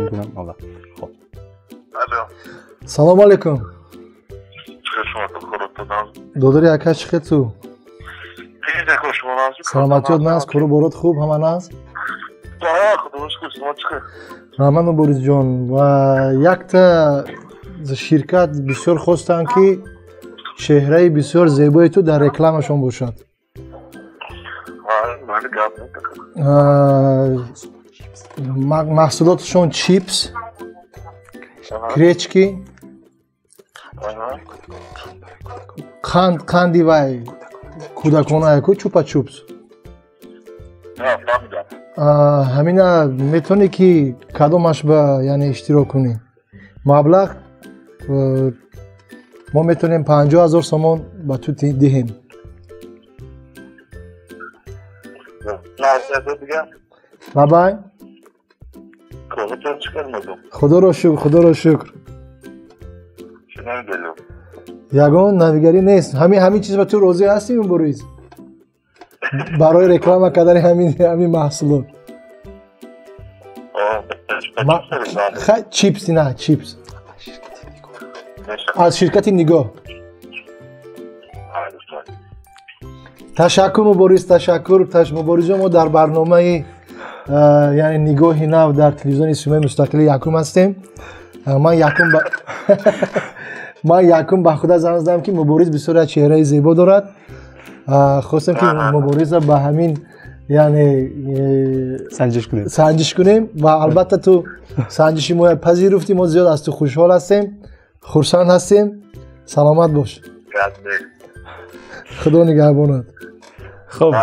кунам маблағ. Хуб. Алло. Салом алейкум. Додари ака, чӣ хел ту? Саломатиёт наст, кору борот хуб, ҳама наст? Раҳмат, Муборизҷон. Ва якта ширкат бисёр хостанд, ки чеҳраи бисёр зебои ту дар рекламашон бошад. Маҳсулоташон чипс, гречки, қанд, қанди вай кӯдаконаяку, чупа-чупс. Ҳамина метавонӣ, ки кадомаш ба, яъне, иштирок кунӣ? Маблағ мо метавонем 50 000 сомон ба ту диҳем. Бабай, худоро шукр, худоро шукр, ягон навигарӣ нест. Ҳамин чиз ба ту розӣ ҳастӣ, Мубориз, барои реклама кардани ҳамин маҳсулот? Чипс, на чипс аз ширкати «Нигоҳ». Ташаккур, Мубориз, ташаккур. Муборизҷон, мо дар барномаи, яъне, «Нигоҳи нав» дар телевизиони «Симои мустақили» якум ҳастем. Ман якум ба худа занг задам, ки Мубориз бисёр як чеҳраи зебо дорад. Хостем, ки Мубориза ба ҳамин, яъне, санҷиш кунем. Санҷиш кунем ва албатта ту санҷиши моя пазируфтӣ. Мо зиёд аз ту хушҳол ҳастем, хурсанд ҳастем. Саломат бош, худо нигаҳбонат. Хуб.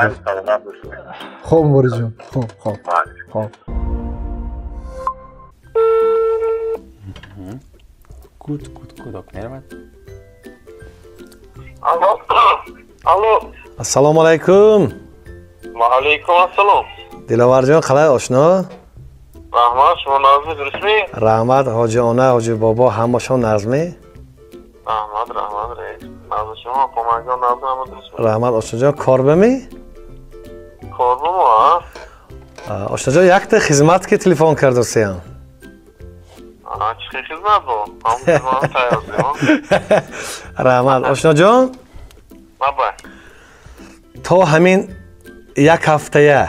Хуб, Муборизҷон, хуб, хуб, хуб. Кут кут кӯдак меравад. Алло, алло. Ассалому алайкум. Ва алайкум ассалом. Диловарҷон, қалай, ошно? Раҳмат, шумо нағзми, дурустми? Раҳмат. Ҳоҷи она, ҳоҷи бобо, ҳамашон нағзме? Раҳмат, раҳмат, раис. Нағзи шумо, қомагон нағзи, ҳама дурустми? Раҳмат, ошноҷон. Кор бами? Кор бимо, а? Ошноҷон, якта хизмат ки телефон кардосиям. А, чӣ хизмат бо? Ҳам хизмат тайёрдем. Раҳмат, ошноҷон. Бабай. То ҳамин як ҳафтая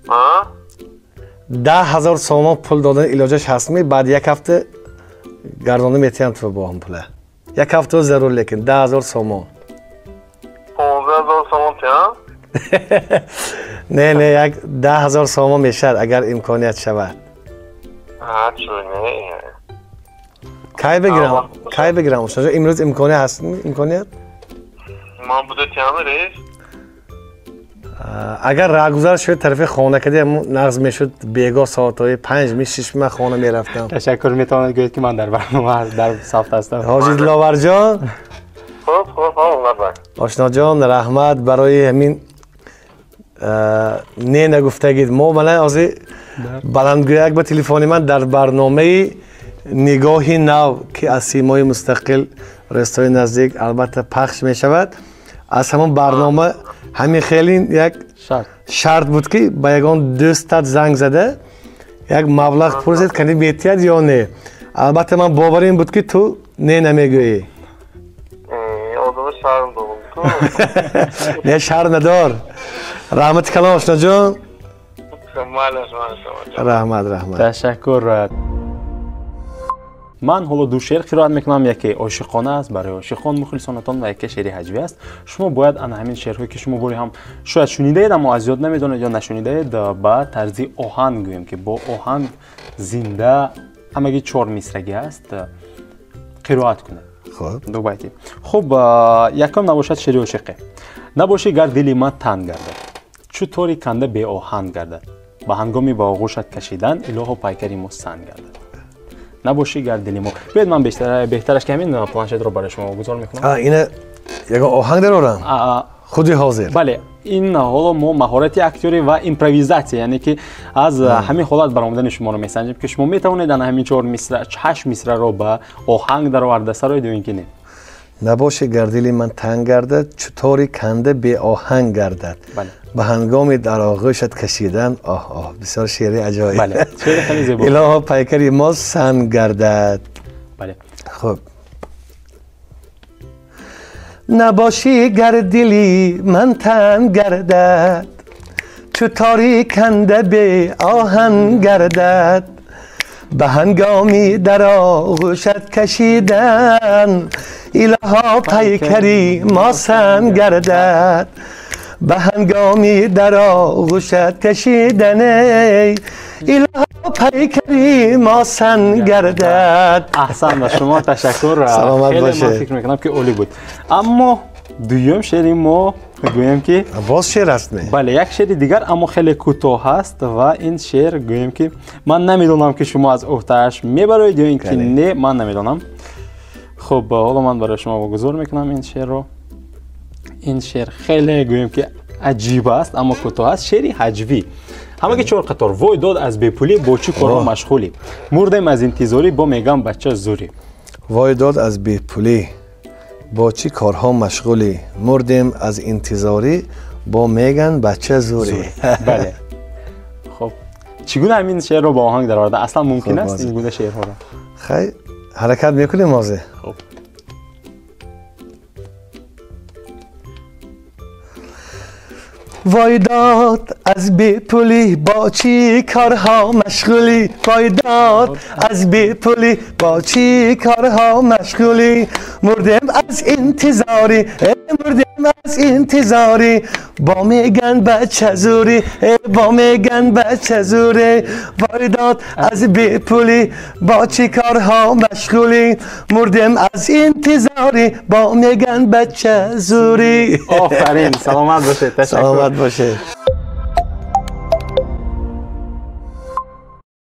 А? 10 000 сомон пул додан илоҷаш ҳастми? Баъди як ҳафта гардонда метиҳам ту бо ҳам пула. Як ҳафта зарур, лекин 10 000 сомон. 15 000 сомон тиям? Не, не, як 10 000 сомон мешавад, агар имконият шавад. А, чӣ не? Кай бигирам, кай бигирам, ошноҷон? Имрӯз имконият ҳаст, имконият? Ман буда тиям, раис? Агар раҳгузар шуд, тарафи хона кади, нағз мешуд. Бегоҳ соатҳои 5 ми 6 ман хона мерафтам. Ташаккур. Метавонад гӯяд, ки ман дар барнома дар сафт ҳастам. Ҳоҷи Диловарҷон. Хуб, хуб, хуб, бабай. Ошноҷон, раҳмат барои ҳамин не нагуфтагид. Мо мана ҳозир баландгӯяк ба телефони ман дар барномаи «Нигоҳи нав», ки аз «Симои мустақил» рӯзҳои наздик албатта пахш мешавад, аз ҳамон барнома ҳамин хеле як шарт буд, ки ба ягон дӯстат занг зада, як маблағ пурсед, кани метиҳад ё не. Албатта, ман боварим буд, ки ту не намегӯӣ. Одами шарм дорам. Не, шарм надор. Раҳмати калон, ошноҷон. Раҳмат, раҳмат. Ташаккур. Ман ҳоло ду шеър қироат мекунам: яке ошиқона аст барои ошиқон, мухлисонатон, ва яке шеъри ҳаҷвӣ аст. Шумо бояд ана ҳамин шеърҳое, ки шумо бори ҳам шояд шунидаед, аммо аз ёд намедонед ё нашунидаед, ба тарзи оҳанг гӯем, ки бо оҳанг зинда, ҳамагӣ чор мисрагӣ аст, қироат кунед. Дубайти. Хуб, якум набошад шеъри ошиқе. Набошӣ гар дили ман танг гардад, чӯ тори канда беоҳанг гардад, ба ҳангоми ба оғӯшат кашидан илоҳо пайкари мо санг гардад. Набошӣ гар дили мо. Биёед, ман беҳтараш, ки ҳамин планшетро барои шумо гузор мекунам. Ина ягон оҳанг дарорам худи ҳозир? Бале, ин ҳоло мо маҳорати актёрӣ ва импровизатсия, яъне ки аз ҳамин ҳолат баромадани шуморо месанҷем, ки шумо метавонед ана ҳамин чор мисра, ҳашт мисраро ба оҳанг дароварда сароед ё ин ки не. Набоши гар дили ман танг гардад, чу тори канда беоҳанг гардад. Ба ҳангоми дар оғӯшат кашидан, оҳ оҳ, бисёр шеъри аҷоиб. Илоҳо пайкари мо санг гардад. Хуб, набоши гар дили ман танг гардад, чу тори канда беоҳанг гардад. Ба ҳангоми дар оғӯшат кашидан, илоҳо пайкари мо санг гардад. Ба ҳангоми дар оғӯшат кашидан, илоҳо пайкари мо санг гардад. Аҳсан, ба шумо ташаккур. Саломат бошед. Ман фикр мекунам ки олӣ буд. Аммо дуюм шеъри мо гӯем ки боз шеър аст, не? Бале, як шеъри дигар, аммо хеле кӯтоҳ аст ва ин шеър гӯем ки ман намедонам ки шумо аз ӯҳдааш мебароед ё ин ки не, ман намедонам. Хуб, ҳоло ман барои шумо вогузор мекунам ин шеърро. Ин шеър хеле гӯем ки аҷиб аст, аммо кӯтоҳ аст. Шеъри ҳаҷвӣ. Ҳамаги чор қатор. Вой дод аз бепулӣ, бо чӣ корҳо машғулӣ? Мурдем аз интизорӣ, бо мегам бача зурӣ. Вой дод аз бепулӣ, бо чӣ корҳо машғулӣ? Мурдем аз интизорӣ, бо меган бача зурӣ. Бале. Хуб, чӣ гуна ҳамин шеърро ба оҳанг дароварда? Аслан мумкин аст ин гуна шеърҳоро? Хай, ҳаракат мекунем ҳозир. Хуб. Вой дод аз бепулӣ, бо чӣ корҳо машғулӣ? Вой дод аз бепулӣ, бо чӣ корҳо машғулӣ? Мурдем аз интизорӣ, мурдем аз интизорӣ, бо меган бача зурӣ, бо меган бача зурӣ. Вой дод аз бепулӣ, бо чӣ корҳо машғулӣ? Мурдем аз интизорӣ, бо меган бача зурӣ. Офарин, саломат бошед. Саломат бошед.